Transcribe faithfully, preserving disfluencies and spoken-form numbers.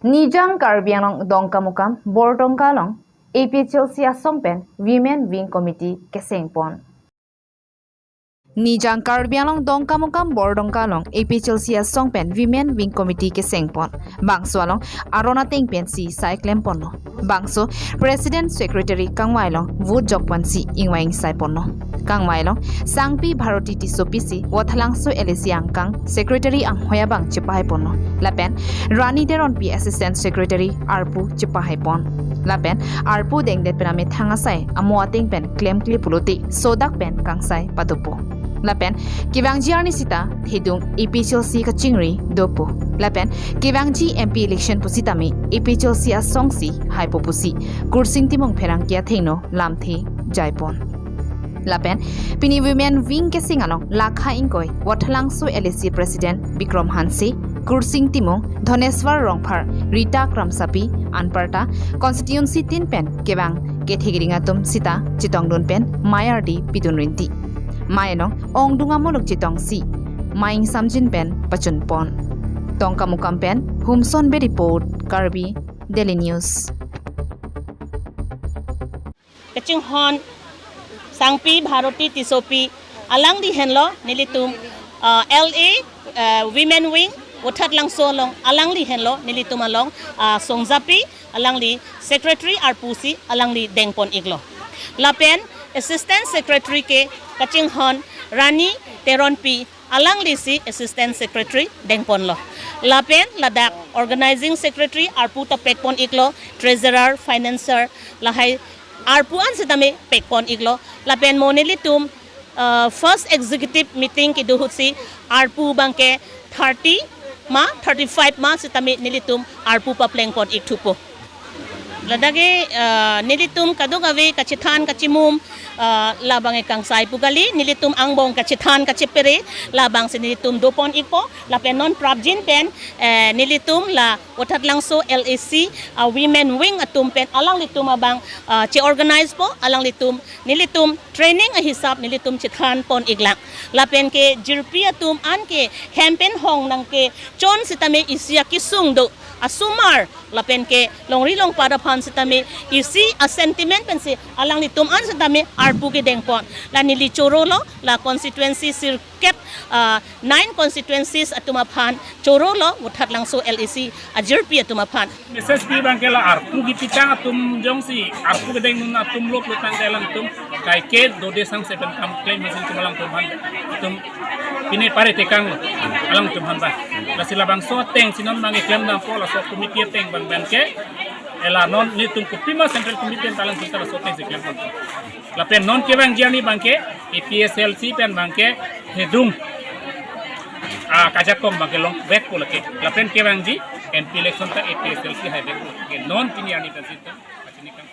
Nijang Karbi Anglong Dongkamukam Bordongka along A P H L C asong pen Women Wing Committee kesengpon. Nijang Karbi Anglong Dongkamukam Bordongka along A P H L C asong pen Women Wing Committee kesengpon. Bangso along aron ateng pensi sai klemponlo. Bangso President Secretary kangvai along vote jokponsi ingvai ingsaiponlo. Kangvai along Sangpi Bharati Tissopi si Wathalangso L A C angkang Secretary anghoi abang chepahaiponlo. Lapen Rani Teronpi Assistant Secretary arpu chepahaipon. Lapen arpu dengdet pen amethang asai amo ateng pen klemkle pulote sodak pen kangsai padopo. Lapen kevangji arni sita thedung A P H L C kachingri dopo. Lapen kevangji M P election pusitame A P H L C asongsi haipo pusi Kursing Timung pherangke athengno lamthe jaipon. Lapen pini Women Wing keseng along lakha ingkoi Wathalangso L A C President Bikram Hanse, Kursing Timung, Dhaneswar Rongphar, Rita Kramsapi, anparta constituency tin pen kevang kethekring atum sita chetongdun pen mei ardi pidun rinti. Mei anong ongdung amuluk chetongsi mei ingsamjin pen pachunpon. Dongkamukam pen Humson Bey report, Karbi Daily News. Kachinghon Sangpi Bharati Tissopi alangli henlo nelitum, ah, L A, ah, Women Wing Wathalangso along alangli henlo nelitum along, ah, songjapi alangli Secretary arpu si alangli dengpon iklo. Lapen Assistant Secretary ke kachinghon Rani Teronpi alangli si Assistant Secretary dengponlo. Lapen ladak Organizing Secretary arpu ta pekpon iklo, Treasurer, Financer, lahai arpu an sitame pekpon iklo. Lapen mo nelitum, uh, first executive meeting kedo ahut si arpu abangke thirty ma, thirty-five ma sitame nelitum arpu paplengpon ik thupo. Ladak ke, ah, nelitum kadokave kachethan kachimum, ah, labang ke kangsai pu kali, nelitum angbong kachethan kachepere, labangsi nelitum dopon ikpo, lapen non prapjin pen, eh, nelitum la Wathalangso L A C, ah, Women Wing atum pen alanglitum abang, ah, che-organize po, alanglitum, nelitum training ahisap nelitum chethanpon iklang. Lapen ke jirpi atum an ke hem pen hong nangkechon sitame isi akesung do, asomar lapen ke longri longpat aphan sitame isi a-sentiment pensi alanglitum an sitame arpu kedengpon. La neli chorolo, la constituency sirkep, ah, nine constituencies atum aphan chorolo, Wathalangso L A C ajirpi atum aphan. Message pi abangke la arpu kepitang atum jongsi arpu kedengdun atum lop lotang ke alangtum kaike dode sang seven kam claim hasil tum alangtum aphan atum pine pare tekanglo alangtum aphan ba. Lasi labangso atengsi non abangke klemdampo, laso committee ateng abang abangke, ela non nelitum kopima Central Committee pen alang sita laso atengsi klempon. Lapen non kevangji arni abangke A P H L C pen abangke thedung, ah, kajakong abangke longvekpo lake. Lapen kevangji M P election ta A P H L C haivekpo lake. Non pini arni pensi tum kachini kam.